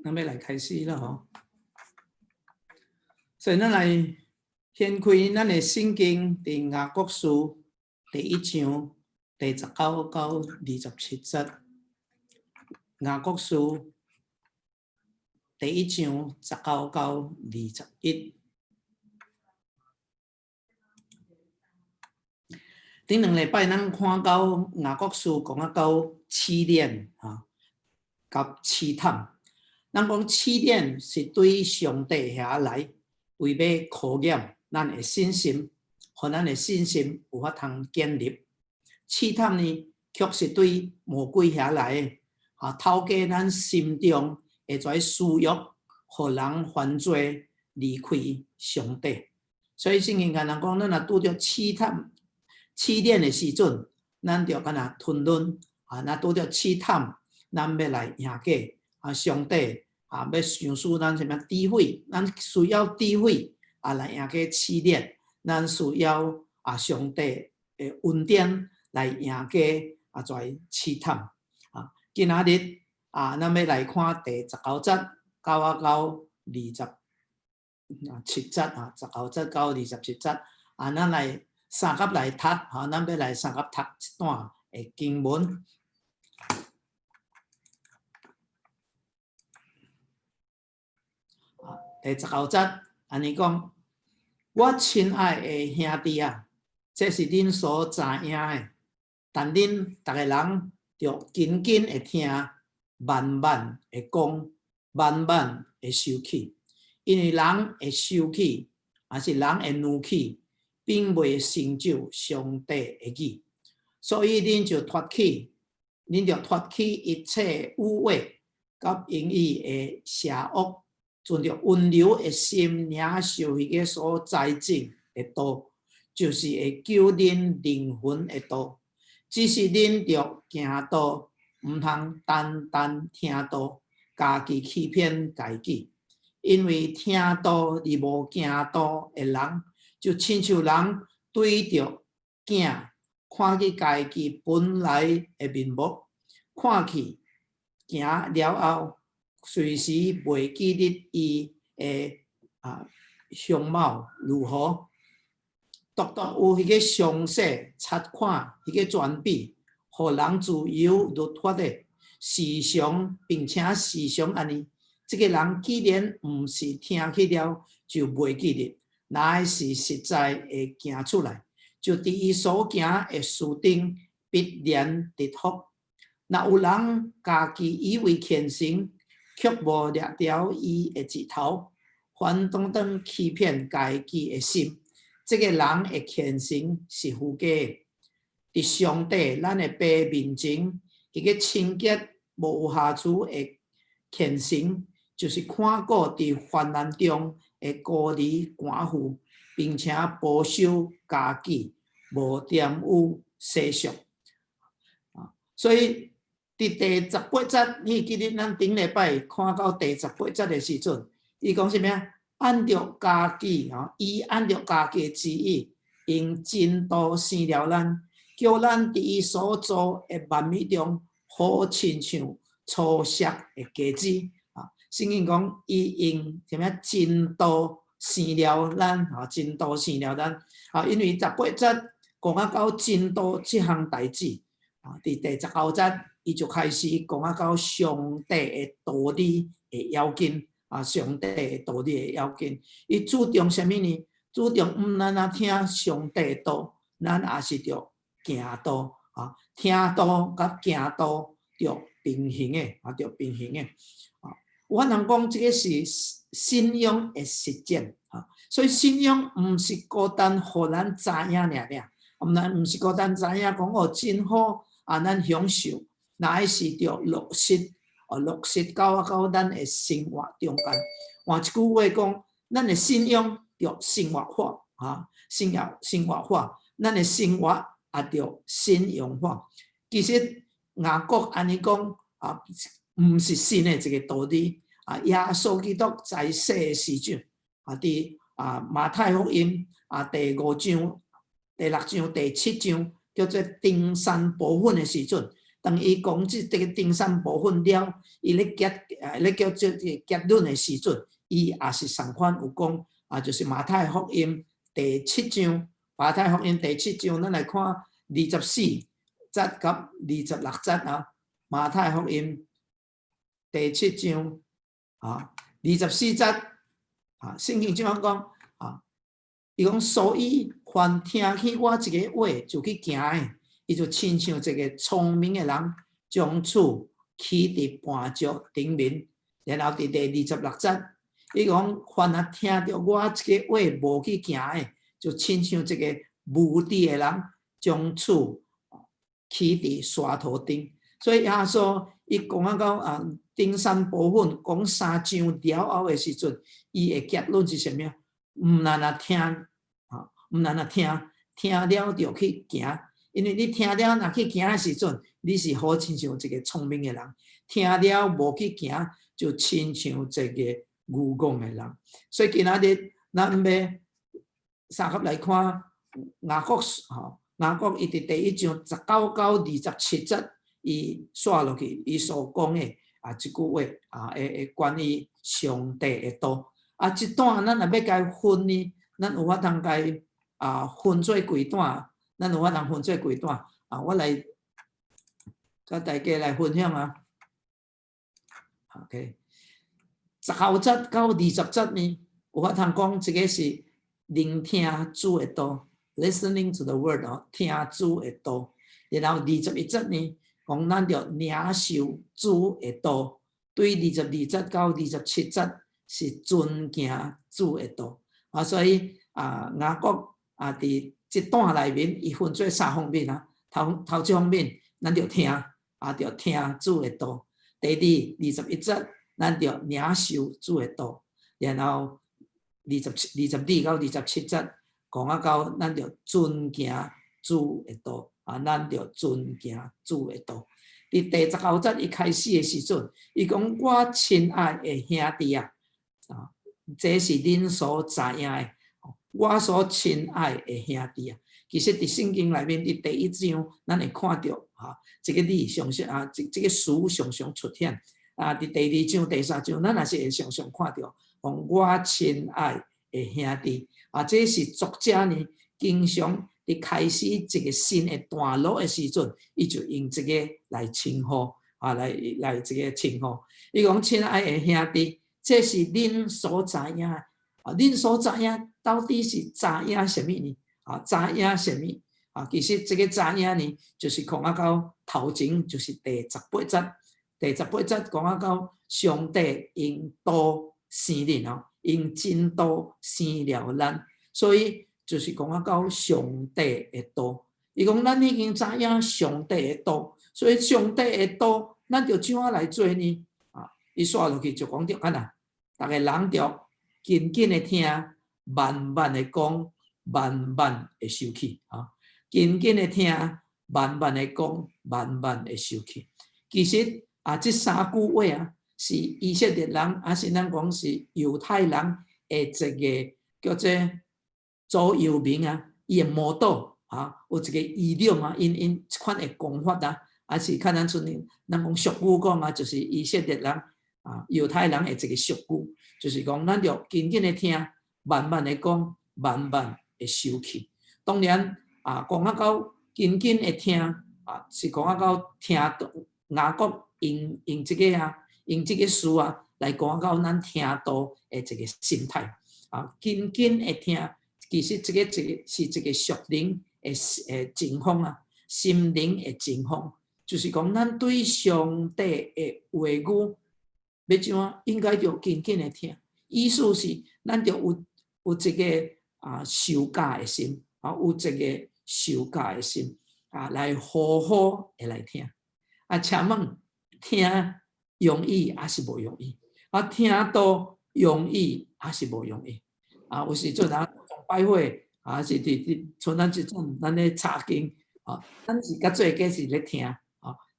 咱欲來開始啦吼。所以咱來掀開咱的聖經佇雅各書第一章第十九到二十七節。雅各書第一章十九到二十一。頂兩禮拜咱看到雅各書講啊到試煉哈，佮試探。咱講試煉是對上帝遐來，為欲考驗咱的信心，予咱的信心有法通建立。試探呢，卻是對魔鬼遐來的，啊，透過咱心中的這私欲，予人犯罪，離開上帝。所以聖經共咱講，咱若拄著試探、試煉的時陣，咱著敢若吞忍啊！若拄著試探，咱欲來贏過啊！上帝啊，欲賞賜咱啥物智慧？咱需要智慧啊，來贏過試煉。咱需要啊，上帝的恩典來贏過啊，這試探啊！今仔日啊，咱欲來看第十九節到啊到二十七節啊，十九節到二十七節啊，咱來相佮來讀，吼，咱欲來相佮讀這段的經文。第十九節按呢講：我親愛的兄弟啊，這是恁所知影的，但恁逐个人著緊緊會聽，慢慢會講，慢慢會生氣，因為人的生氣，抑是人的怒氣，並未成就上帝的義，所以恁就脫去，恁著脫去一切污穢佮言語的邪惡，存著溫柔的心，領受彼個所栽種的道，就是會救恁靈魂的道。只是恁著行道，毋通單單聽道，家己欺騙家己。因為聽道而無行道的人，就親像人對著鏡看見家己本來的面目，看去行了後，隨時袂記得伊的啊相貌如何。獨獨有彼個詳細察看彼個全備，予人自由律法的，時常並且時常按呢。這個人既然毋是聽去了就袂記得，乃是實在會行出來，就佇伊所行的事頂必然得福。若有人家己以為虔誠，卻無掠著伊的舌頭，反當當欺騙家己的心，這個人的虔誠是虛假的。佇上帝咱的父面前，彼個清潔無瑕疵的虔誠，就是看顧佇患難中的孤兒寡婦，並且保守家己，無玷污世俗。所以佇第十八節，你記得咱頂禮拜看到第十八節的時陣，伊講啥物啊？按著家己吼，伊按著家己的旨意，用真道生了咱，叫咱佇伊所造的萬物中，好親像初熟的果子。啊，聖經講伊用啥物真道生了咱，吼，真道生了咱。啊，因為十八節講啊到真道這項代誌，啊，佇第十九節，伊就開始講啊到上帝的道理的要緊，啊，上帝的道理的要緊。伊注重啥物呢？注重毋單單聽上帝的道，咱也是著行道，啊，聽道佮行道著平行的，啊，著平行的。啊，有可能講這個是信仰的實踐，啊，所以信仰毋是孤單予咱知影爾爾，毋但毋是孤單知影講哦真好，啊，咱享受。乃是著落實，哦，落實到啊到咱的生活中間。換一句話講，咱的信仰著生活化，啊，信仰生活化，咱的生活也著信仰化。其實雅各按呢講啊，毋是新的一個道理。啊，耶穌基督在世的時陣，啊，佇啊馬太福音啊第五章、第六章、第七章，叫做登山寶訓的時陣。當伊講這個登山寶訓了，伊咧結啊咧叫這個結論的時陣，伊也是仝款有講啊，就是馬太福音第七章，馬太福音第七章，咱來看24節佮26節啊。馬太福音第七章啊，二十四節啊，聖經這樣講啊，伊講所以凡聽去我這个話就去行的，伊就親像一个聰明的人，將厝起佇磐石頂面。然後佇第26節，伊講凡若聽著我這个話無去行的，就親像一个無知的人，將厝起佇沙塗頂。所以耶穌伊講啊到啊登山寶訓講三章了後的時陣，伊的結論是啥物？毋但若聽，啊，毋但若聽，聽了就去行。因為你聽了若去行的時陣，你是好親像一個聰明的人；聽了無去行，就親像一個愚戇的人。所以今仔日咱欲相佮來看雅各吼，雅各伊佇第一章19到27節，伊紲落去，伊所講的啊，這句話啊，會關於上帝的道。啊，這段咱若欲共伊分呢，咱有法通共伊啊分做幾段？咱有法通分做幾段？啊，我來佮大家來分享啊。OK，19節到20節呢，有法通講這个是聆聽主的道，listening to the word 哦，聽主的道。然後21節呢，講咱著領受主的道，對22節到27節是遵行主的道。啊，所以啊，雅各啊，佇這段內面，伊分做三方面啊。頭頭一方面，咱著聽，啊，著聽主的道。第二，21節，咱著領受主的道。然後22到27節，講啊到咱著遵行主的道，啊，咱著遵行主的道。佇第19節伊開始的時陣，伊講我親愛的兄弟啊，啊，這是恁所知影的，我所親愛的兄弟啊。其實佇聖經內面，佇第一章，咱會看著哈，這个字常常啊，這個詞常常出現。啊，佇第二章、第三章，咱也是會常常看著，講我親愛的兄弟。啊，這是作者呢，經常佇開始一個新的段落的時陣，伊就用這個來稱呼，啊，來這个稱呼。伊講親愛的兄弟，這是恁所知影的。啊，恁所知影到底是知影啥物呢？啊，知影啥物？啊，其實這个知影呢，就是講啊到頭前，就是第十八節。第十八節講啊到上帝用道生恁哦，用真道生了咱，所以就是講啊到上帝的道。伊講咱已經知影上帝的道，所以上帝的道，咱著怎樣來做呢？啊，伊紲落去就講著按呢，逐个人著緊緊的聽，慢慢的講，慢慢會收去啊！緊緊的聽，慢慢的講，慢慢會收去。其實啊，這三句話啊，是以色列人，抑是咱講是猶太人的一個叫做座右銘啊，伊的 motto 啊，有一個語錄啊，𪜶𪜶這款的講法啊，抑是較咱賰咱講俗語講啊，就是以色列人啊，猶太人的一個俗語，就是講咱著緊緊的聽，慢慢的講，慢慢會收去。當然啊，講啊到緊緊的聽啊，是講啊到聽道雅各用用這个啊，用這个詞啊來講到咱聽道的一个心態啊，緊緊的聽，其實這个這个是一個屬靈的情況啊，心靈的情況，就是講咱對上帝的話語欲怎樣，應該著緊緊的聽。意思是，咱著有一个啊受教的心，啊有一个受教的心啊，來好好的來聽。啊，請問聽容易抑是無容易？啊，聽道容易抑是無容易？啊，有時陣啊，拜會啊，是佇佇像咱這種咱咧查經啊，咱是較濟計是咧聽啊，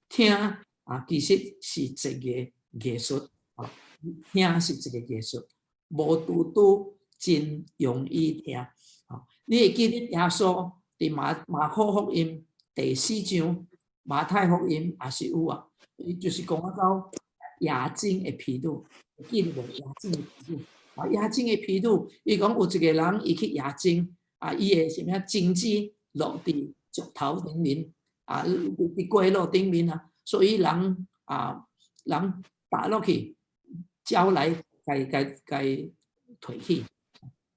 聽啊，其實是一个藝術啊，聽是一个藝術，無拄拄真容易聽啊。你會記得耶穌佇馬可福音第四章馬太福音也是有啊，伊就是講啊到夜間的譬喻，記得無？夜間的譬喻，啊，夜間的譬喻，伊講有一個人伊去夜間，啊，伊的啥物繩子落佇石頭頂面，啊，佇街路頂面啊，所以人啊，人踏落去，招來共共共提起。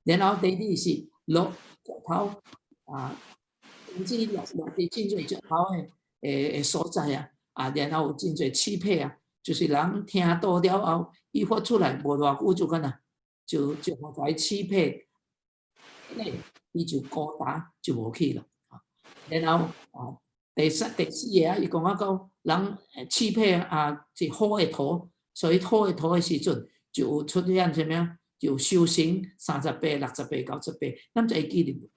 然後第二是落石頭啊，繩子落落佇真濟石頭的的的所在啊，啊，然後有真濟刺皮啊，就是人聽道了後，伊發出來無偌久就敢若就就予共刺皮，咧伊就孤單就無去了。然後啊，第三、第四个啊，伊講啊講人刺皮啊是好的土，所以好的土的時陣就有出現啥物啊？就收成30倍、60倍、90倍，咱就會記得無？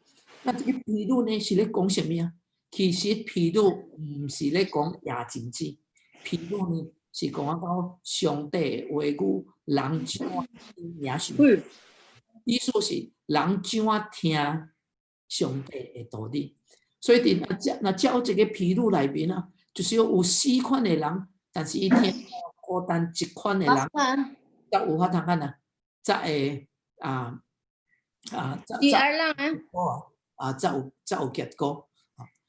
那這個譬喻呢是咧講啥物啊？其實譬喻毋是咧講夜繩子，譬喻呢是講啊講上帝的話語，人怎領受？意思是人怎聽上帝的道理。所以佇若照若照這個譬喻內面啊，就是有四款的人，但是伊聽孤單一款的人，才有法通按怎，才會啊啊，第二人啊，啊，才有結果。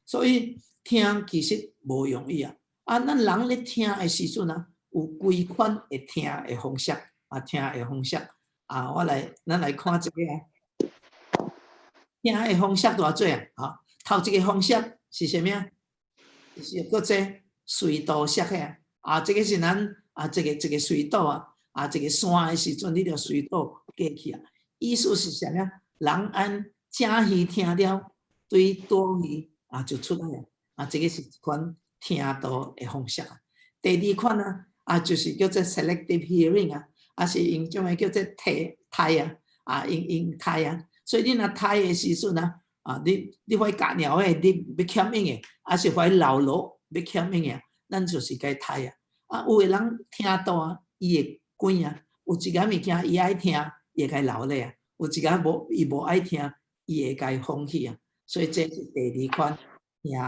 所以聽其實無容易啊！啊，咱人咧聽的時陣啊，有幾款會聽的方式啊，聽的方式啊，我來咱來看這個啊，聽的方式偌濟啊？啊，頭一個方式是啥物啊？是叫做隧道式的啊！啊，這個是咱啊，這個這個隧道啊，啊，這個山的時陣，你著隧道過去啊。意思是啥物啊？人按正耳聽了，對倒耳啊就出來啊，這個是一款聽道的方式啊。第二款啊，啊就是叫做 selective hearing 啊，啊是用種個叫做提刣啊，啊用用刣啊。所以你若刣的時陣啊，啊你你懷咬尿的，你欲欠應的，啊是懷流落欲欠應的，咱就是共刣啊。啊有的人聽道啊，伊會揀啊，有一個物件伊愛聽，伊會共留咧啊；有一個無伊無愛聽，伊會共放棄啊。所以這是第二款聽。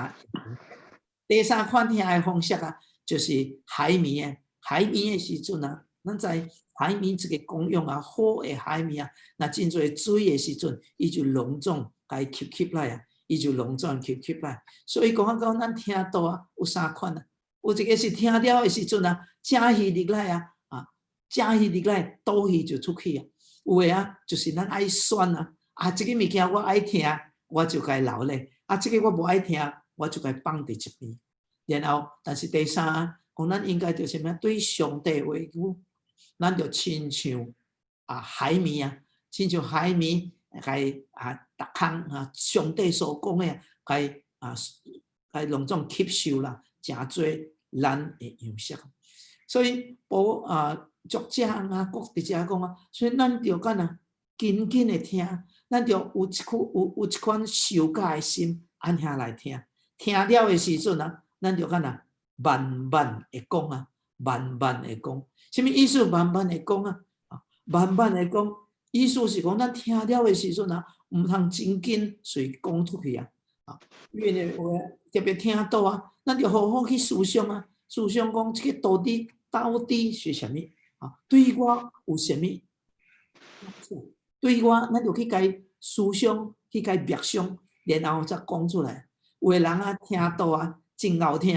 第三款聽的方式啊，就是海綿的。海綿的時陣啊，咱知海綿這個功用啊，好的海綿啊，若真濟水的時陣，伊就攏總共吸起來啊，伊就攏總吸起來。所以講啊講，咱聽道啊，有三款啊，有一個是聽了的時陣啊，正耳入來啊，啊，正耳入來，倒耳就出去啊。有的啊，就是咱愛選啊，啊，這個物件我愛聽，我就共留咧；啊，這個我無愛聽，我就共放佇一邊。然後，但是第三，講咱應該就是啥物？對上帝話語，咱就親像啊海綿啊，親像海綿，共啊逐項啊上帝所講的，共啊共攏總吸收啦，成做咱的樣式。所以，保啊作者啊，閣佇遮講啊，所以咱著敢若緊緊的聽，咱著有一款有有一款受教的心，按遐來聽。聽了的時陣啊，咱著敢若慢慢會講啊，慢慢會講。啥物意思？慢慢會講啊，慢慢會講，意思是講咱聽了的時陣啊，毋通真緊隨講出去啊。啊，因為有特別聽道啊，咱著好好去思想啊，思想講這個道理到底是啥物啊？對我有啥物？對我，咱就去共思想，去共默想，然後才講出來。有的人啊，聽道啊，真𠢕聽，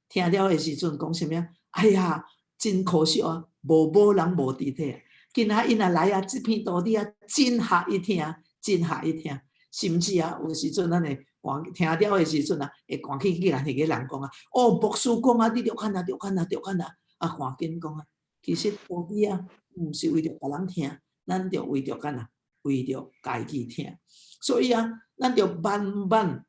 聽了的時陣講啥物啊？哎呀，真可惜啊，無某人無佇體啊。今仔𪜶若來啊，這篇道理啊，真合伊聽，真合伊聽。甚至啊，有時陣咱會趕聽了的時陣啊，會趕緊去共彼個人講啊，哦，牧師講啊，你著按呢，著按呢，著按呢，啊，趕緊講啊。其實道理啊，毋是為著別人聽，咱著為著按呢，為著家己聽。所以啊，咱著慢慢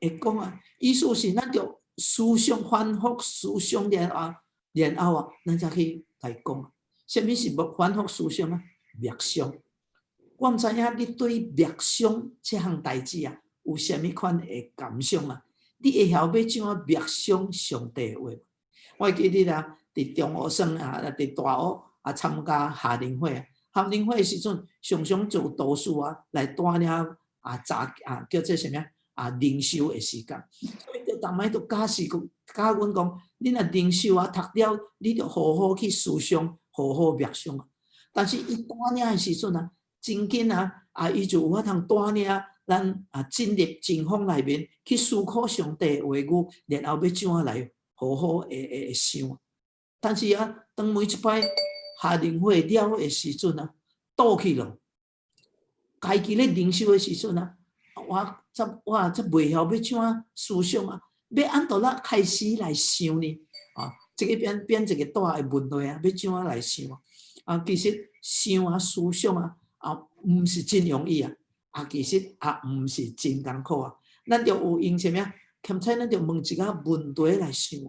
會講啊，意思是咱著思想反覆思想了後，然後啊，咱才去來講。啥物是無反覆思想啊？默想。我毋知影你對默想這項代誌啊，有啥物款的感想啊？你會曉欲怎樣默想上帝的話？我會記得啊，佇中學生啊，佇大學啊參加夏令會啊，夏令會的時陣，常常做導師啊來帶領啊早啊叫做啥物啊？啊靈修的時間，所以就逐擺都教示講，教阮講，你若靈修啊，讀了，你著好好去思想，好好默想啊。但是伊帶領的時陣啊，真緊啊，啊，伊就有法通帶領咱啊進入真風內面去思考上帝的話語，然後欲怎樣來好好會想。但是啊，當每一擺夏令會了的時陣啊，倒去咯，家己咧靈修的時陣啊，我則我則袂曉欲怎樣思想啊，欲按怎來開始來想呢？啊，這个變變一個大的問題啊，欲怎樣來想啊？啊，其實想啊、思想啊，啊，毋是真容易啊，啊，其實也毋是真艱苦啊。咱著有用啥物啊？兼且咱著問一個問題來想。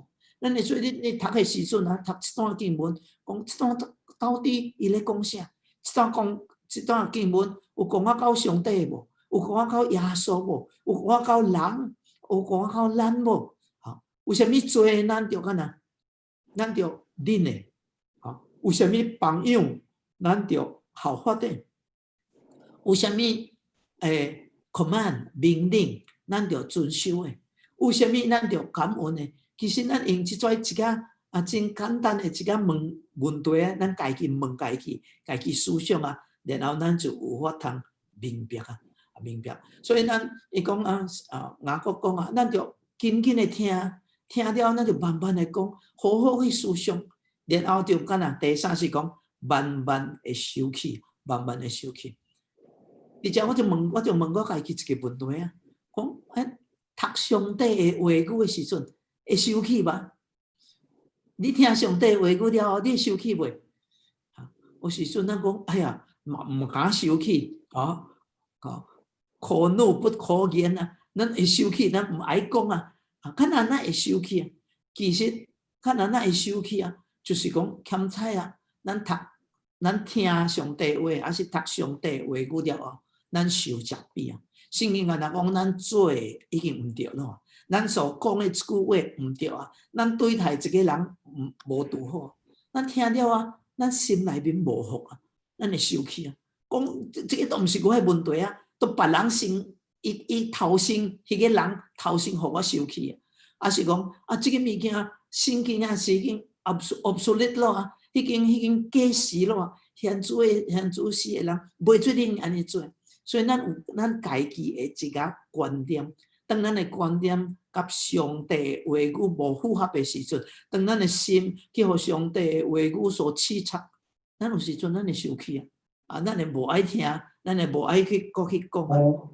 咱會做你你讀的時陣啊，讀這段經文，講這段到底伊咧講啥？這段講這段經文有講啊到上帝無？有講啊到耶穌無？有講啊到人？有講啊到咱無？吼，有啥物罪咱著敢若，咱著忍的，吼，有啥物榜樣，咱著效法的。有啥物command 命令，咱著遵守的。有啥物咱著感恩的。其實咱用這種一個啊真簡單的一個問問題啊，咱家己問家己，家己思想啊，然後咱就有法通明白啊，明白。所以咱伊講啊啊雅各講啊，咱著緊緊的聽，聽了咱就慢慢的講，好好去思想，然後就敢若第三是講慢慢會收起，慢慢會收起。而且我就問，我就問我家己一個問題啊，講欸，讀上帝的話語的時陣，會生氣無？你聽上帝話語了後，你會生氣袂？有時陣咱講，哎呀，嘛毋敢生氣，啊，哦，可怒不可言啊！咱會生氣，咱毋愛講啊。啊，敢若咱會生氣啊？其實，敢若咱會生氣啊？就是講欠彩啊！咱讀，咱聽上帝話，抑是讀上帝話語了後，咱受責備啊！聖經敢若講，咱做已經毋對咯。咱所講的這句話毋對啊！咱對待一個人毋無拄好，咱聽了啊，咱心內面無服啊，咱會生氣啊！講這這個都毋是我的問題啊，都別人先，伊伊頭先，彼個人頭先予我生氣啊，抑是講啊，這個物件聖經啊是已經 obsolete 了啊，已經已經過時了啊，現主的現主時的人袂做恁按呢做，所以咱有咱家己的一個觀點。當咱的觀點佮上帝的話語無符合的時陣，當咱的心去予上帝的話語所刺插，咱有時陣咱會生氣啊！啊，咱會無愛聽，咱會無愛去閣去講啊。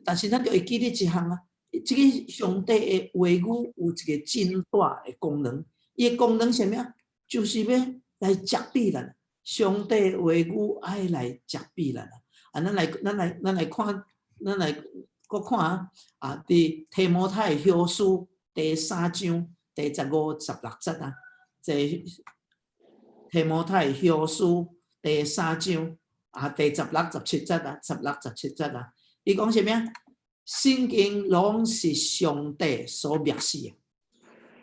但是咱著會記得一項啊，這個上帝的話語有一個真大的功能，伊的功能啥物啊？就是欲來責備咱。上帝的話語愛來責備咱啊！啊，咱來，咱來，咱來看，咱來。閣看啊！啊，佇提摩太後書第三章第十五、十六節啊，這提摩太後書第三章啊，第十六、十七節啊，十六、十七節啊，伊講啥物啊？聖經攏是上帝所默示的，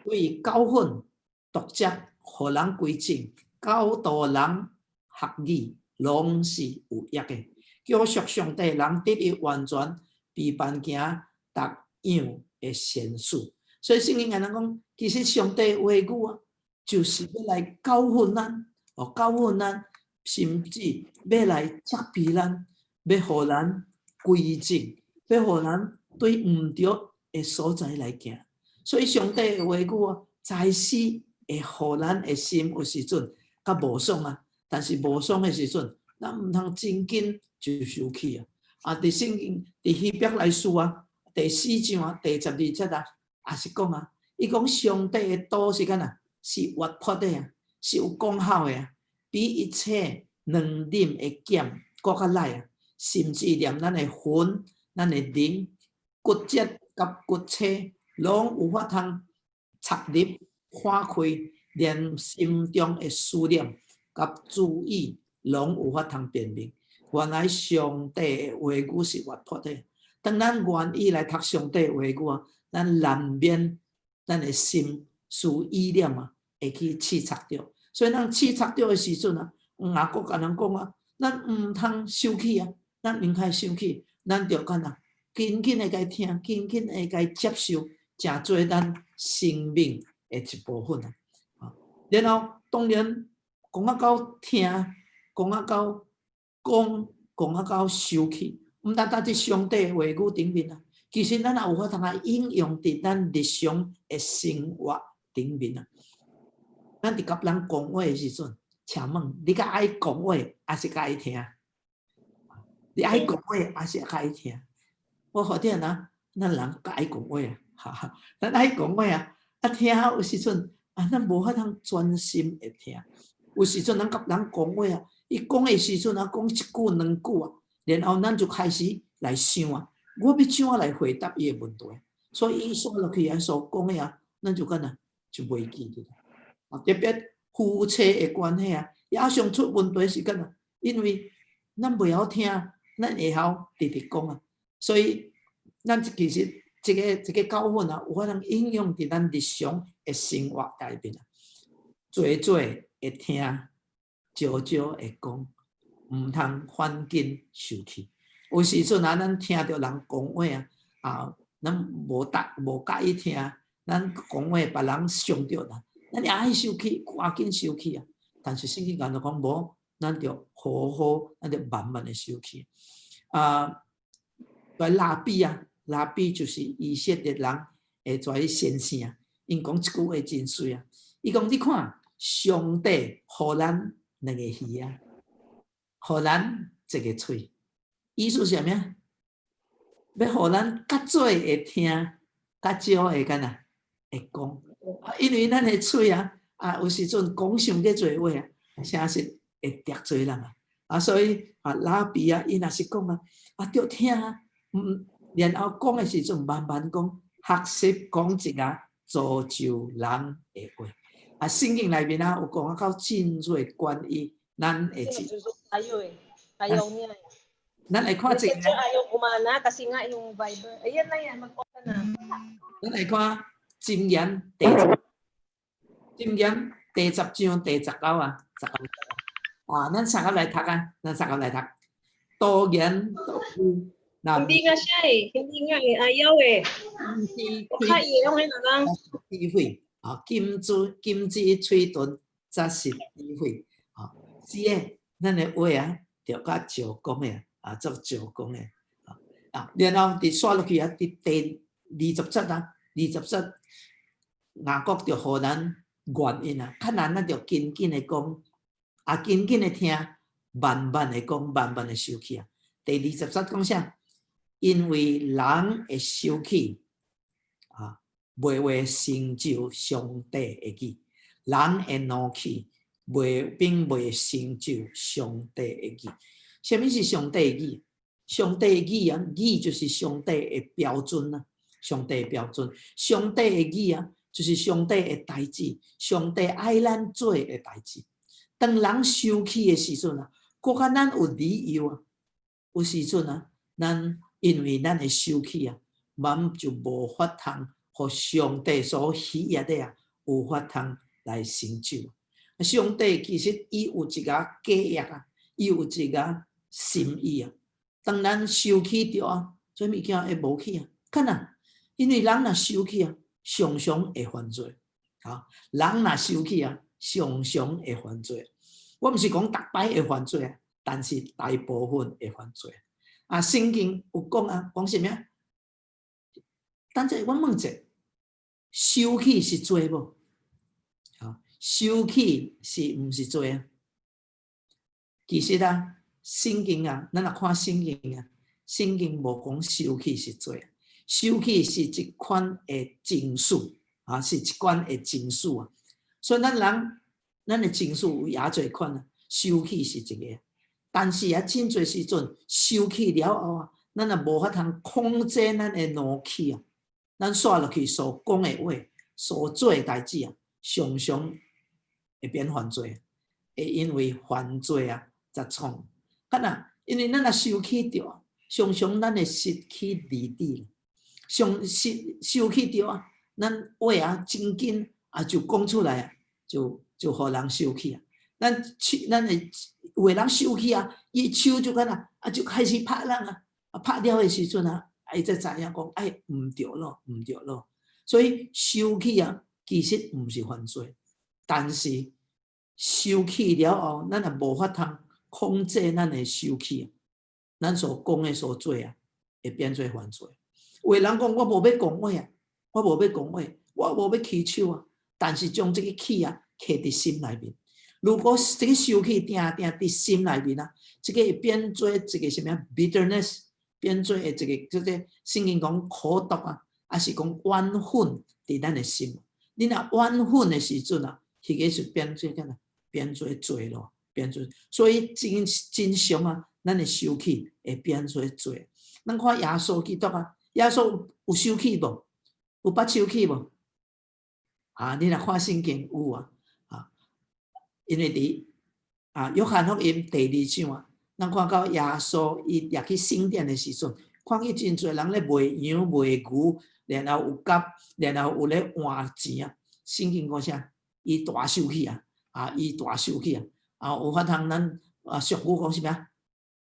為教訓、督責、予人歸正、教導人學義，攏是有益的。叫屬上帝人得以完全，備辦行逐樣的善事。所以聖經按呢講，其實上帝話語啊，就是欲來教訓咱，哦，教訓咱，甚至欲來責備咱，欲予咱歸正，欲予咱對毋對的所在來行。所以上帝的話語啊，在時會予咱的心有時陣較無爽啊，但是無爽的時陣，咱毋通真緊就生氣啊。啊！佇聖經佇希伯來書啊，第四章啊，第十二節啊，也是講啊，伊講上帝的道是敢若是活潑的啊，是有功效的啊，比一切兩刃的劍閣較利啊，甚至連咱的魂、咱的靈、骨節佮骨刺，攏有法通插入、破開，連心中的思念佮主意，攏有法通辨明。原來上帝的話語是活潑的，當咱願意來讀上帝的話語啊，咱難免咱的心思意念啊，會去刺插著。所以咱刺插著的時陣啊，雅各共咱講啊，咱毋通生氣啊，咱毋通生氣，咱著敢若緊緊的共聽，緊緊的共接受，成做咱生命的一部分啊。然後當然講啊到聽，講啊到講，講啊到受氣，毋單單佇上帝話語頂面啊，其實咱也有法通來應用佇咱日常的生活頂面啊。咱佇佮人講話的時陣，請問你較愛講話，抑是較愛聽？你愛講話，抑是較愛聽？我發現啊，咱人較愛講話啊，哈哈，咱愛講話啊，啊聽有時陣啊，咱無法通專心會聽。有時陣咱佮人講話啊，伊講的時陣啊，講一句兩句啊，然後咱就開始來想啊，我欲怎來回答伊的問題？所以伊煞落去啊所講的啊，咱就敢若就袂記得。啊，特別夫妻的關係啊，也常出問題是敢若，因為咱袂曉聽，咱會曉直直講啊，所以咱其實這個教訓啊，有法通應用佇咱日常的生活內面啊。濟濟會聽，少少會講，毋通反緊受氣。有時陣啊，咱聽著人講話啊，啊，咱無答無佮意聽，咱講話別人傷著啦，咱也愛受氣，趕緊受氣啊。但是聖經講就講無，咱著好好，咱著慢慢的受氣。啊，來拉比啊，拉比就是以色列人的這位先生啊，𪜶講一句話真媠啊，伊講你看，上帝予咱兩個耳啊，予咱一个喙，意思是啥物啊？欲予咱較濟會聽，較少會敢若會講。因為咱的喙啊，啊有時陣講傷過濟話啊，誠實會得罪人啊。啊，所以啊，拉比啊，伊若是講啊，啊，著聽啊，然後講的時陣慢慢講，學習講一個造就人的話。啊，聖經內面啊，有講啊，到真濟關於咱的這。 Tayo eh. Ayaw niya eh. 咱會看這個。 Ayaw gumana kasi nga yung Viber. Ayan na yan, mag-off ka na. 咱來看箴言第十，箴言第十章第十九啊，十九啊，咱三個來讀啊，咱三個來讀。多言多語， Hindi nga siya eh. Hindi nga eh. Ayaw eh. Kaya yung na lang. 智慧啊，金子金子喙唇則是智慧啊。是的，咱的話啊，著較少講的啊，做少講的啊。啊，然後佇煞落去啊，佇第二十節啊，二十節，雅各就予咱原因啊，較難咱著緊緊的講，啊，緊緊的聽，慢慢的講，慢慢的受氣啊。第二十節講啥？因為人會受氣啊，袂會成就上帝的義；人會怒氣，袂並袂成就上帝的義。啥物是上帝的義？上帝的義啊，義就是上帝的標準啊，上帝的標準，上帝的義啊，就是上帝的代誌，上帝愛咱做的代誌。當人生氣的時陣啊，閣較咱有理由啊，有時陣啊，咱因為咱會生氣啊，咱就無法通予上帝所喜悅的啊，有法通來成就。上帝其實伊有一個計劃啊，伊有一個心意啊。當咱生氣著啊，這物件會無去啊，看啊，因為人若生氣啊，常常會犯罪。啊，人若生氣啊，常常會犯罪。我毋是講逐擺會犯罪啊，但是大部分會犯罪。啊，聖經有講啊，講啥物啊？等者我問者，生氣是罪無？啊，生氣是毋是罪啊？其實啊，聖經啊，咱若看聖經啊，聖經無講生氣是罪，生氣是一款的情緒啊，是一款的情緒啊。所以咱人，咱的情緒有誠濟款啊，生氣是一個。但是啊，真濟時陣生氣了後啊，咱若無法通控制咱的怒氣啊，咱煞落去所講的話、所做的代誌啊，常常會變犯罪，會因為犯罪啊，才創。敢若因為咱若生氣著，常常咱會失去理智，常失生氣著啊，咱話啊真緊啊就講出來啊，就予人生氣啊。咱手咱會有的人生氣啊，伊手就敢若啊就開始拍人啊，啊拍了的時陣啊，伊才知影講，哎，毋對咯，毋對咯。所以生氣啊，其實毋是犯罪，但是生氣了後，咱也無法通控制咱的生氣，咱所講的所做啊，會變做犯罪。有的人講我無欲講話啊，我無欲講話，我無欲起手啊，但是將這个氣啊，囥佇心內面。如果這个生氣定定佇心內面啊，這个會變做一个啥物啊？bitterness，變做一个叫做聖經講苦毒啊，抑是講怨恨佇咱的心。你若怨恨的時陣啊，彼个是變做敢若變做罪咯，變做。所以真真常啊，咱的生氣會變做罪。咱看耶穌基督啊，耶穌有生氣無？有捌生氣無？啊，你若看聖經有啊，啊，因為佇啊約翰福音第二章啊，咱看到耶穌伊入去聖殿的時陣，看見真濟人咧賣羊賣牛，然後有鴿，然後有咧換錢啊。聖經講啥？伊大生氣啊！啊，伊大生氣啊！啊，有法通咱啊俗語講啥物啊？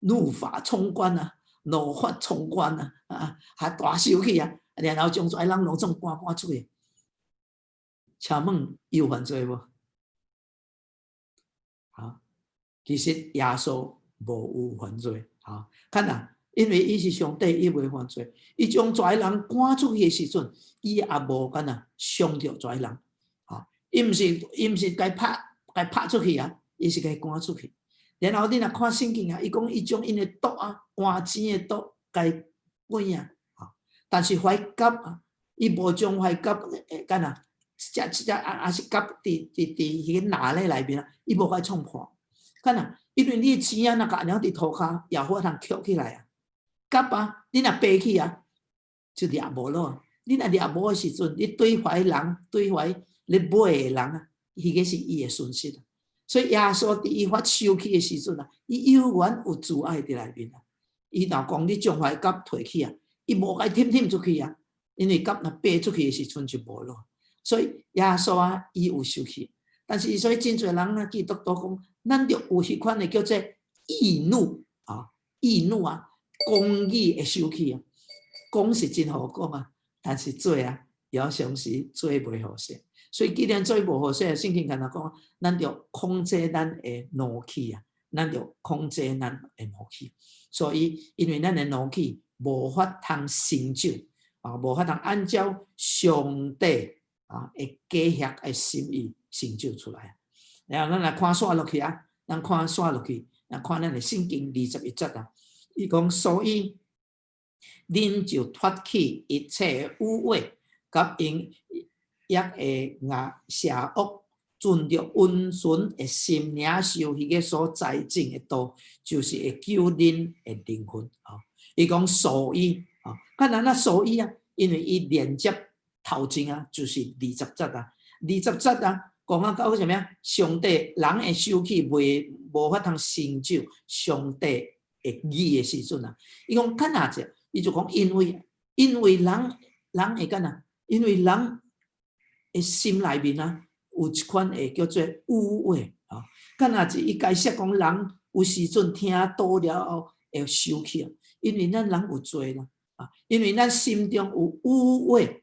怒髮衝冠啊，怒髮衝冠啊！啊，還大生氣啊！然後將遮人攏總趕趕出去。請問伊有犯罪無？啊，其實耶穌無有犯罪。啊，看啊，因為伊是上帝，伊袂犯罪。伊將遮人趕出去的時陣，伊也無敢若傷著遮人。啊，伊毋是共拍共拍出去啊，伊是共趕出去。然後你若看聖經啊，伊講伊將𪜶的桌啊，換錢的桌共滾啊，啊，但是懷鴿啊，伊無將懷鴿敢若這這啊啊是鴿佇佇佇彼個籃咧內面啊，伊無共創破。敢若因為你的錢啊，若共按呢佇塗跤，也有法通抾起來啊。鴿啊，你若飛去啊，就掠無咯。你若掠無的時陣，你對懷人，對懷咧買的人啊，彼个是伊的損失。所以耶穌佇伊發生氣的時陣啊，伊猶原有慈愛佇內面啊。伊若講你將懷鴿提去啊，伊無共忝忝出去啊，因為鴿若飛出去的時陣就無咯。所以耶穌啊，伊有生氣，但是所以真濟人啊，基督徒講，咱著有彼款的叫做義怒啊，義怒啊，公義的生氣啊，講是真好講啊，但是做啊，有時時做袂好勢。所以既然做無好勢，聖經敢若講，咱著控制咱的怒氣啊，咱著控制咱的怒氣。所以，因為咱的怒氣無法通成就啊，無法通按照上帝啊的計劃的心意成就出來。然後咱來看煞落去啊，咱看煞落去，咱看咱的聖經21節啊，伊講所以恁就脫去一切污穢，佮淫逸的邪惡，存著溫順的心，領受彼个所栽種的道，就是會救恁的靈魂。啊，伊講所以啊，看咱啊所以啊，因為伊連接頭前啊，就是二十節啊，二十節啊，講啊到啥物啊？上帝人的生氣袂無法通成就上帝的義的時陣啊，伊講看哪者，伊就講因為人人會敢若，因為人的心內面啊，有一款會叫做污穢啊。敢若是伊解釋講，人有時陣聽道了後會生氣啊，因為咱人有罪啦啊，因為咱心中有污穢，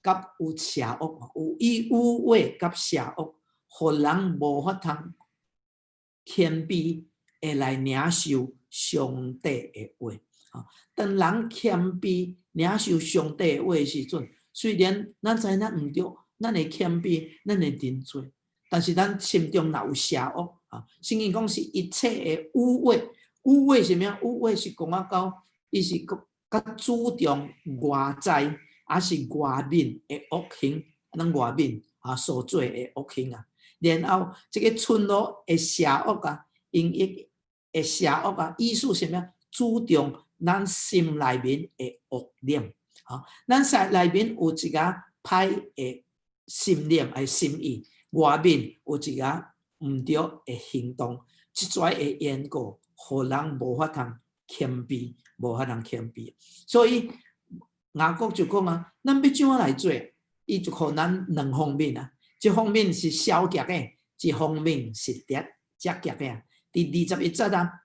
佮有邪惡，有以污穢佮邪惡，予人無法通謙卑會來領受上帝的話。啊，當人謙卑領受上帝的話的時陣，雖然咱知咱毋對，咱會謙卑，咱會認罪，但是咱心中若有邪惡啊，聖經講是一切的污穢，污穢是啥物？污穢是講啊到，伊是較注重外在，抑是外面的惡行，咱外面啊所做的惡行啊。然後這个村落的邪惡啊，淫逸的邪惡啊，意思是啥物？注重咱心內面的惡念，啊，咱心內面有一個歹的心念的心意，外面有一個毋對的行動，這跩的緣故，予人無法通謙卑，無法通謙卑。所以雅各就講啊，咱欲怎來做？伊就予咱兩方面啊，一方面是消極的，一方面是積積極的啊。佇21節啊，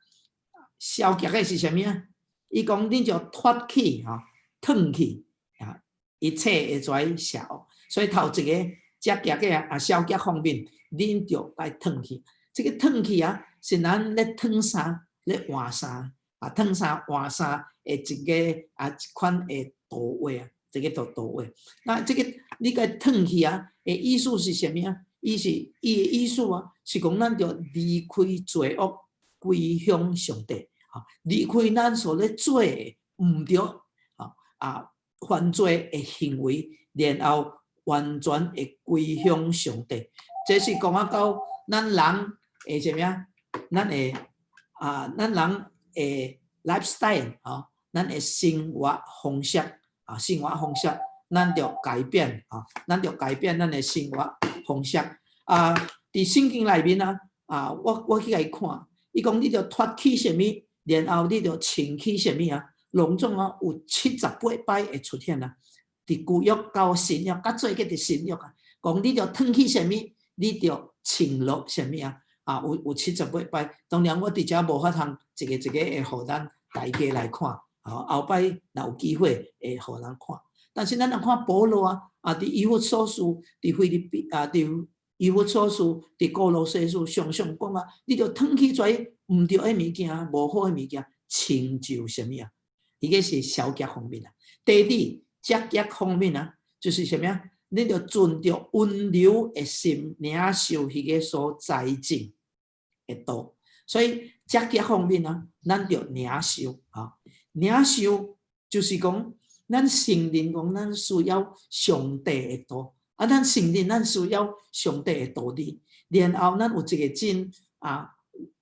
消極的是啥物啊？伊講恁就脫去吼，褪去啊，一一切的遮邪惡。所以頭一个積極的啊，消極方面，恁著愛褪去。這个褪去啊，是咱咧褪衫、咧換衫啊，褪衫換衫的一个啊一款的圖畫啊，這个圖畫。那這个你共褪去啊，的意思是啥物啊？伊是伊的意思啊，是講咱著離開罪惡，歸向上帝。啊，離開咱所咧做的毋對啊犯罪的行為，然後完全會歸向上帝。這是講啊到咱人的啥物啊？咱的啊，咱人的 lifestyle 吼，咱的生活方式啊，生活方式，咱著改變啊，咱著改變咱的生活方式啊。佇聖經內面啊，啊，我去共伊看，伊講你著脫去啥物，然後你著穿去啥物啊？攏總啊有78擺會出現啊。佇舊約到新約，較濟閣佇新約啊，講你著脫去啥物，你著穿落啥物啊？啊，有78擺。當然我佇遮無法通一個一個會予咱大家來看，吼，後擺若有機會會予咱看。但是咱若看保羅啊，啊，佇以弗所書，佇腓立比啊，佇以弗所書，佇歌羅西書，常常講啊，你著脫去這毋對的物件，無好的物件，穿就啥物啊？伊個是消極方面啊。第二，積極方面啊，就是啥物啊？你著存著溫柔的心，領受彼个所栽種的道。所以積極方面啊，咱著領受啊，領受就是講，咱承認講咱需要上帝的道，啊，咱承認咱需要上帝的道理，然後咱有一个真啊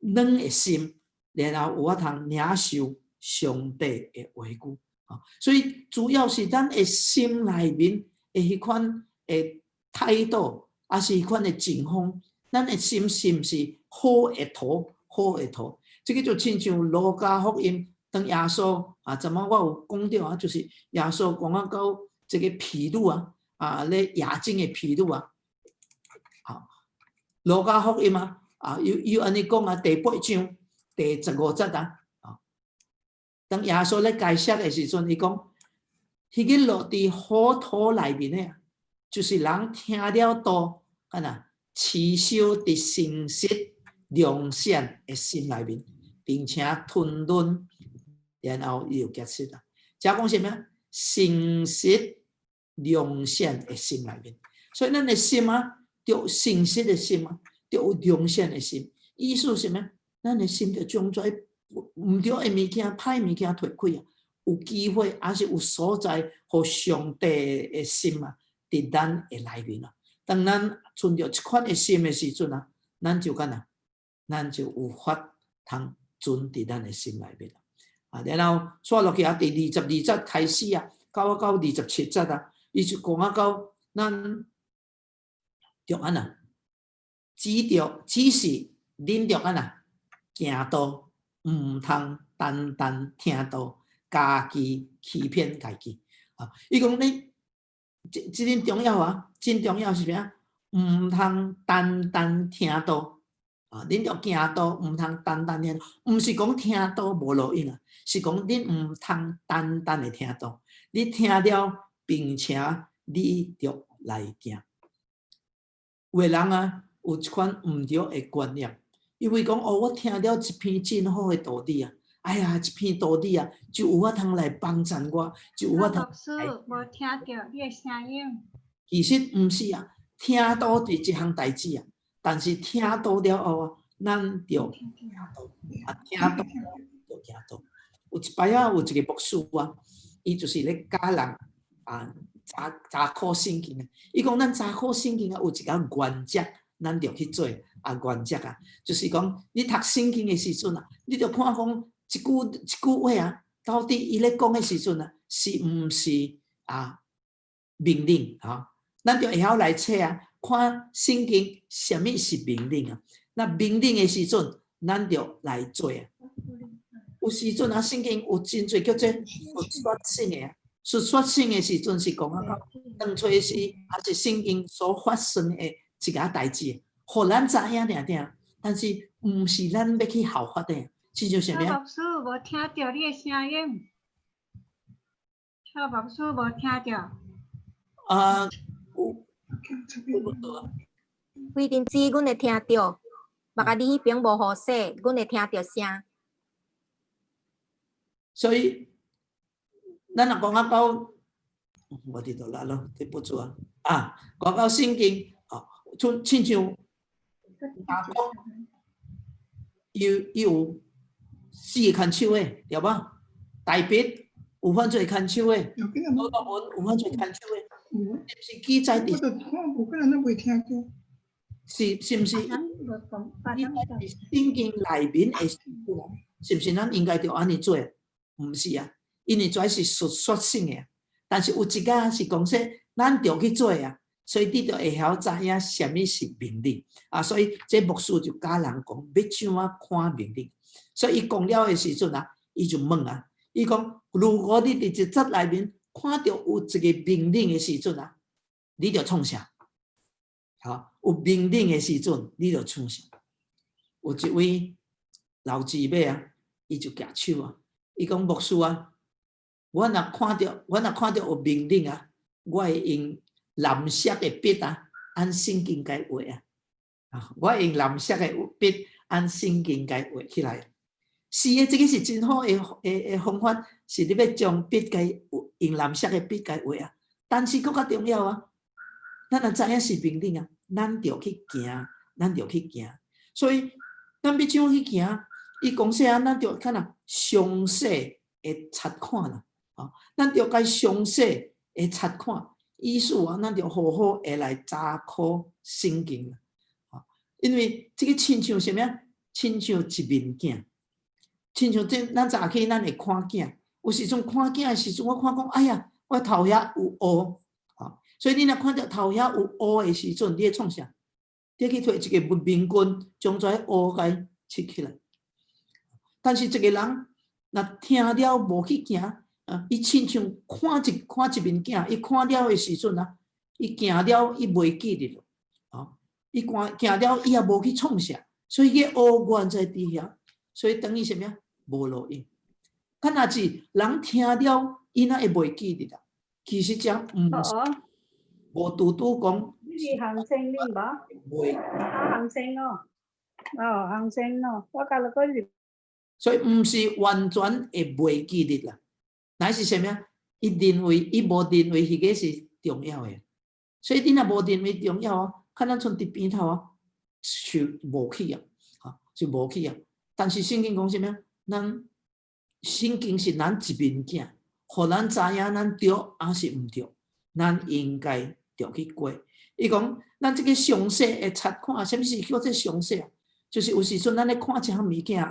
軟的心，然後有法通領受上帝的話語啊。所以主要是咱的心內面的彼款的態度，抑是彼款的情況，咱的心是毋是好的土？好的土，這个就親像路加福音，當耶穌啊，昨晚我有講著啊，就是耶穌講啊到這个譬喻啊，啊咧夜間的譬喻啊，好，路加福音啊，啊又又按呢講啊，第八章第十五節啊，啊，當耶穌咧解釋的時陣，伊講，彼个落佇好土內面的，就是人聽了道，敢若持守佇誠實良善的心內面，並且吞忍，然後伊就結實啦。這講啥物？誠實良善的心內面，所以咱的心啊，著有誠實的心啊，著有良善的心。意思是啥物？咱的心著將這毋對的物件、歹物件脫開啊，有機會抑是有所在，予上帝的心啊，佇咱的內面啊。當咱存著這款的心的時陣啊，咱就敢若，咱就有法通存佇咱的心內面啊。然後煞落去啊，第22節開始啊，到27節啊，伊就講啊到咱著按怎，只是恁著按怎行道，毋通單單聽道，家己欺騙家己啊！伊講你這這點重要啊，真重要是啥？毋通單單聽道啊！恁著行道，毋通單單聽，毋是講聽道無路用啊，是講恁毋通單單的聽道，你聽了，並且你著來行。有的人啊，有一款毋對的觀念，因為講哦，我聽了一篇真好的道理啊，哎呀，這篇道理啊，就有法通來幫助我，就有法通。牧師，無聽著你的聲音。其實毋是啊，聽道是一項代誌啊，但是聽道了後啊，咱著行道啊，聽道著行道。有一擺啊，有一个牧師啊，伊就是咧教人啊，查考聖經啊。伊講咱查考聖經啊，有一个原則，咱著去做啊。原則啊，就是講你讀聖經的時陣啊，你著看講一句一句話啊，到底伊咧講的時陣啊，是毋是啊命令啊？咱著會曉來揣啊，看聖經啥物是命令啊？那命令的時陣，咱著來做啊。有時陣啊，聖經有真濟叫做述說性的啊，述說性的時陣是講啊，當初時抑是聖經所發生的一个代誌，予咱知影爾爾，但是毋是咱欲去效法的。親像啥物？牧師無聽著你的聲音，蔡牧師無聽著。啊，有有無啊？惠珍姊，阮會聽著，目仔你彼爿無雨勢，阮會聽著聲。所以，咱若講啊到，無佇倒啦咯，對不住啊，啊，講到聖經，哦，像親像雅各，伊有四个牽手的，對無？大衛有犯罪牽手的，所羅門有犯罪牽手的，是毋是記載佇？是毋是？記載佇聖經內面的時陣啊，是毋是咱應該著按呢做？毋是啊，因為這是述說性的，但是有一個是講說，咱著去做啊，所以你著會曉知影啥物是命令啊。所以這牧師就教人講，欲怎啊看命令。所以伊講了的時陣啊，伊就問啊，伊講：如果你佇一節內面看著有一個命令的時陣啊，你著創啥？好，有命令的時陣，你著創啥？有一位老姊妹啊，伊就舉手啊，伊講牧師啊，我若看著有命令啊，我會用藍色的筆啊，按聖經共畫啊，啊，我用藍色的筆按聖經共畫起來。是的，這个是真好的方法，是你欲將筆共用藍色的筆共畫啊。但是閣較重要啊，咱若知影是命令啊，咱著去行，咱著去行。所以咱欲怎去行？伊講說啊，咱著看啊，詳細的察看啦，啊，咱著共詳細的察看，意思啊，咱著好好的來查考聖經啦，啊，因為這个親像啥物啊？親像一面鏡，親像這咱早起咱會看鏡，有時陣看鏡的時陣，我看講，哎呀，我頭遐有烏，啊，所以你若看著頭遐有烏的時陣，你會創啥？你去提一个面棍，將這烏共拭起來。但是一個人若聽了無去行，啊，伊親像看一面鏡，伊看了的時陣啊，伊行了伊袂記得咯，啊，伊看行了伊也無去創啥，所以彼烏原在佇遐，所以等於啥物啊？無路用。敢若是人聽了，伊哪會袂記得啦？其實這毋是無拄拄講。你是行政你無？袂。啊，行政哦，哦，行政哦，我甲你講是。所以毋是完全會袂記得啦，乃是啥物啊？伊認為伊無認為彼个是重要的，所以你若無認為重要啊，可能賰佇邊頭啊，就無去啊，哈，就無去啊。但是聖經講啥物啊？咱聖經是咱一面鏡，予咱知影咱對抑是毋對，咱應該著去過。伊講咱這个詳細的察看，啥物是叫做詳細啊？就是有時陣咱咧看一項物件，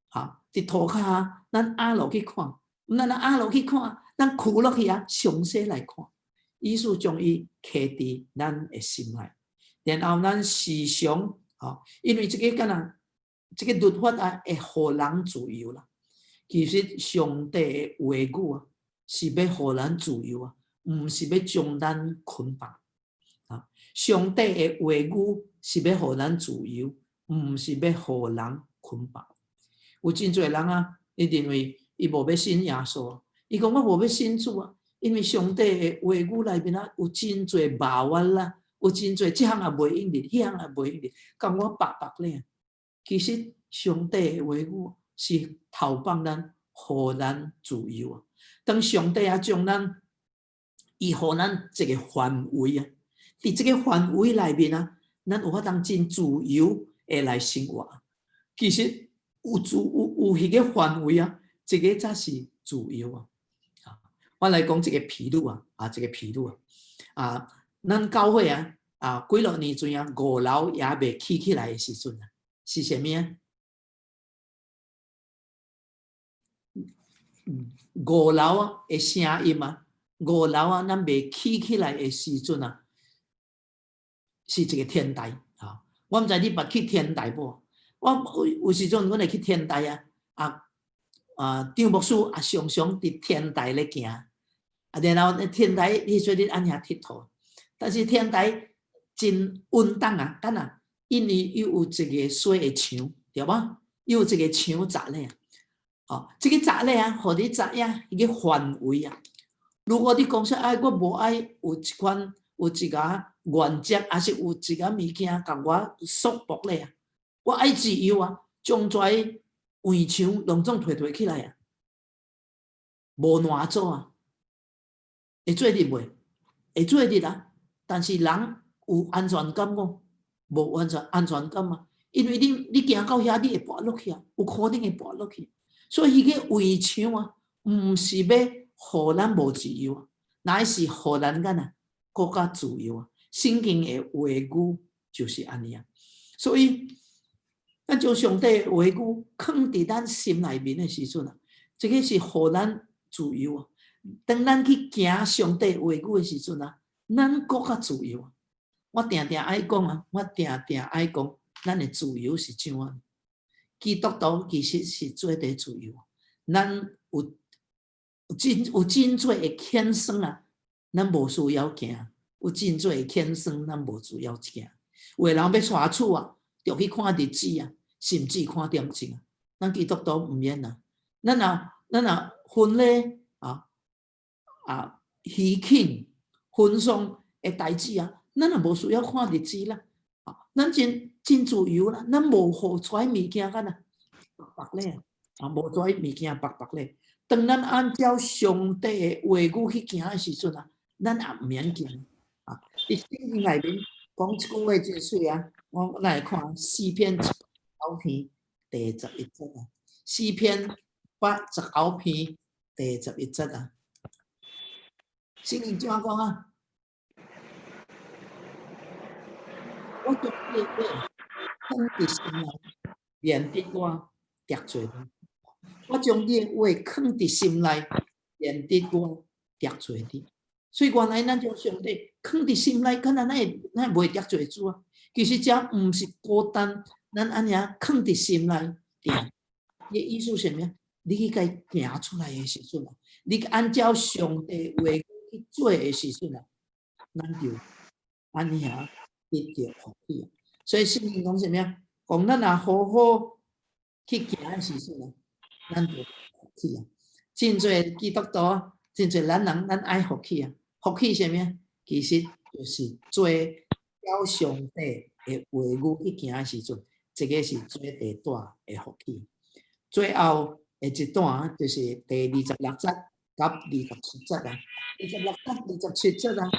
哈，佇塗跤啊，咱壓落去看，咱若壓落去看，咱跍落去啊，詳細來看，意思將伊刻佇咱的心內，然後咱時常，吼，因為這个敢若這个律法啊，會予人自由啦。其實上帝的話語啊，是欲予咱自由啊，毋是欲將咱捆綁。啊，上帝的話語是欲予咱自由，毋是欲予人捆綁。有真濟人啊，伊認為伊無欲信耶穌，伊講我無欲信主啊，因為上帝的話語內面啊，有真濟麻煩啦，有真濟這項也袂用得，彼項也袂用得，共我縛縛咧。其實上帝的話語是投放咱，予咱自由啊。當上帝啊將咱，伊予咱一個範圍啊，佇這個範圍內面啊，咱有法通真自由的來生活。其實有自有有彼個範圍啊，這个才是自由啊！我來講一個譬喻啊，啊，一個譬喻啊，啊，咱教會啊，啊，幾落年前啊，五樓猶未起起來的時陣啊，是啥物啊？五樓啊的聲音啊，五樓啊，咱未起起來的時陣啊，是一個天台啊！我毋知你捌去天台無？我有時陣阮會去天台啊，啊啊，張牧師啊，常常佇天台咧行，啊，然後天台彼陣咧按遐𨑨迌，但是天台真穩當啊，敢若因為伊有一个細的牆，對無？伊有一个牆閘咧，哦，這个閘咧啊，予你知影彼个範圍啊。如果你講說，哎，我無愛有一款有一個原則，抑是有一個物件共我束縛咧啊，我愛自由啊，將這圍牆攏總提提起來啊，無爛做啊，會做得袂？會做得啊，但是人有安全感無？無安全感啊，因為你行到遐，你會跋落去啊，有可能會跋落去。所以彼個圍牆啊，毋是欲予咱無自由啊，乃是予咱敢若閣較自由啊。聖經的話語就是按呢啊。所以咱將上帝的話語囥佇咱心內面的時陣啊，這個是予咱自由啊。當咱去行上帝話語的時陣啊，咱閣較自由啊。我定定愛講啊，我定定愛講，咱的自由是怎樣？基督徒其實是做得自由，咱有真濟的牽繩啊，咱無需要驚。有真濟的牽繩，咱無需要驚。有的人欲娶厝啊，著去看日子啊，甚至看點鐘啊。咱基督徒毋免啊，咱若婚禮啊喜慶婚喪的代誌啊，咱也無需要看日子啦。啊，咱真真自由啦，咱無予遮物件敢若縛縛咧啊，無遮物件縛縛咧。當咱按照上帝的話語去行的時陣啊，咱也毋免驚啊。佇聖經內面講一句話真媠啊，我來看詩篇189篇第十一節啊，詩篇89篇第十一節啊，聖經怎講啊？我將你的話囥佇心內，免得我得罪你。我將你的話囥佇心內，免得我得罪你。所以原來咱將上帝囥佇心內，敢若咱會袂得罪主啊？其實這毋是孤單，咱按呢囥佇心內，對。伊的意思是啥物？你去共伊行出來的時陣啊，你按照上帝話去做的時陣啊，咱就按呢得著福氣。所以聖經講啥物啊？講咱若好好去行的時陣啊，咱就福氣啊。真濟基督徒，真濟咱人，咱愛福氣啊。福氣啥物？其實就是做照上帝的話語去行的時陣，這個是最大的福氣。最後的一段就是第二十六節佮二十七節啊，二十六節、二十七節啊，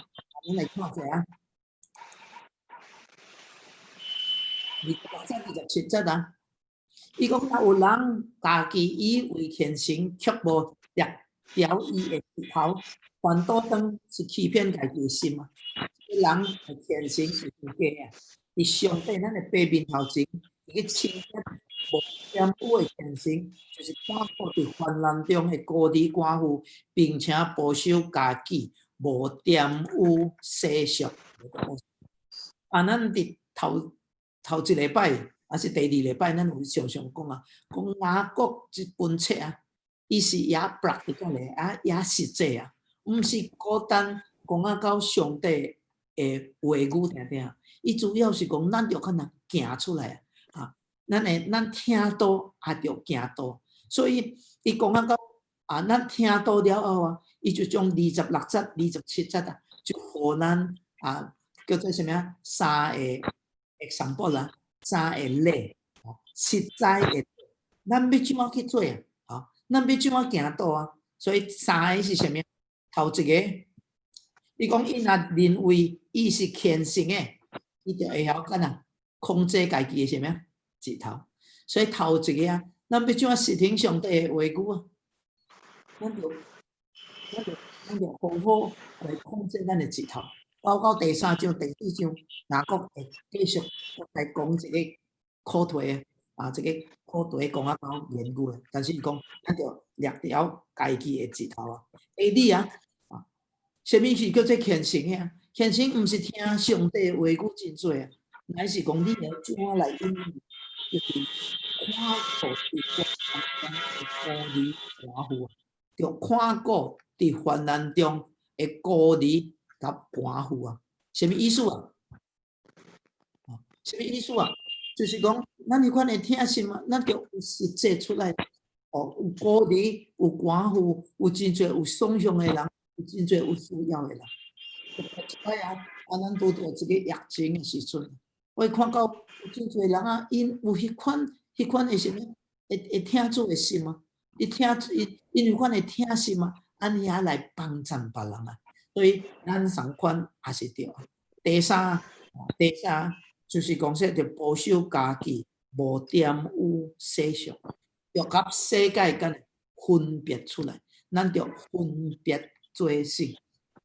咱來看者啊。二十六節、二十七節啊，伊講若有人家己以為虔誠，卻無掠牢伊的舌頭，反倒當是欺騙家己的心啊。這個人的虔誠是虛假啊！佇上帝咱的白面頭前，佇咧清潔無玷污的虔誠，就是看顧佇患難中的孤兒寡婦，並且保守家己無玷污世俗。啊，咱佇頭頭一禮拜，抑是第二禮拜，咱有常常講啊，講雅各這本冊啊，伊是也 practical 的啊，也實際啊，毋是孤單講啊到上帝的話語定定，伊主要是講咱著可能行出來啊，咱聽道也著行道，所以伊講啊到啊，咱聽道了後啊，伊就將二十六節、二十七節啊，就予咱啊叫做啥物啊？三個 example 啦，三個例，實在的，咱欲怎樣去做啊？啊，咱欲怎樣行道啊？所以三個是啥物？頭一個，伊講伊若認為伊是虔誠的，伊就會曉敢若控制家己的啥物啊？舌頭。所以頭一個啊，咱欲怎樣實行上帝的話語啊？咱就好好來控制咱的舌頭。包括第三章、第四章，雅各會繼續來講這個課題啊，這個課題講啊夠研究的，但是伊講咱著掠牢家己的舌頭啊。第二啊，啊，啥物是叫做虔誠的啊？虔誠毋是聽上帝話語真濟啊，乃是講你會怎樣來應用，就是看顧佇患難中的孤兒寡婦啊，著看顧佇患難中的孤兒佮寡婦啊，啥物意思啊？啥物意思啊？就是講，咱彼款的疼心啊，咱著有實際出來。哦，有孤兒，有寡婦，有真濟有爽向的人，有真濟有需要的人。一擺啊，啊，咱拄著這個疫情的時陣，我看到有真濟人啊，𪜶有彼款的啥物，會疼主的心啊，伊疼伊𪜶有款的疼心啊，按呢仔來幫贊別人啊。所以咱仝款也是對。第三就是講說，著保守家己，無玷污世俗，著佮世界間分別出來，咱著分別做聖。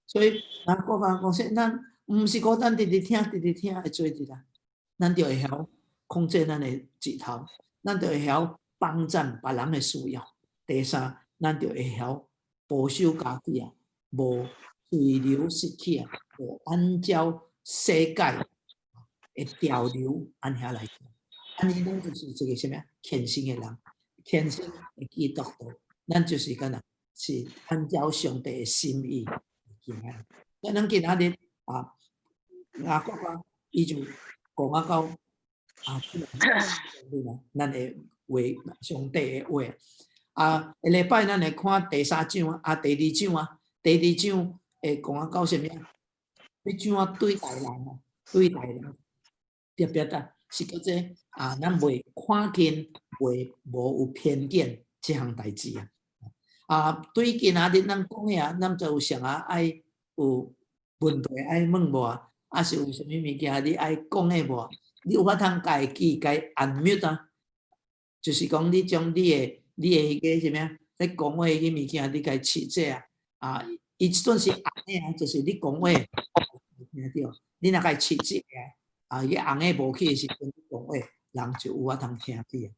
所以咱國家講說，咱毋是孤單直直聽、直直聽會做佇啦，咱著會曉控制咱的舌頭，咱著會曉幫贊別人的需要。第三，咱著會曉保守家己啊，無隨流失去啊，無按照世界的潮流按遐來做。按呢，咱就是一個啥物啊？虔誠的人，虔誠的基督徒，咱就是敢若是按照上帝的心意行。所以咱今仔日啊，雅各啊，伊就講啊到啊，咱的話，上帝的話啊，下禮拜咱會看第三章啊，第二章啊，第二章會講啊到啥物啊？欲怎樣對待人啊？對待人特別啊，是叫做啊，咱袂看見，袂無有偏見這項代誌啊。啊，對今仔日咱講的啊，咱就有啥啊愛有問題愛問無啊？抑是有啥物物件你愛講的無？你有法通共機共 unmute 啊？就是講你將你的彼個啥物啊？咧講話彼個物件，你共設置啊？啊，伊這陣是紅的啊，就是你講話聽著，你若共設置啊，啊，伊紅的無去的時陣，你講話人就有法通聽見。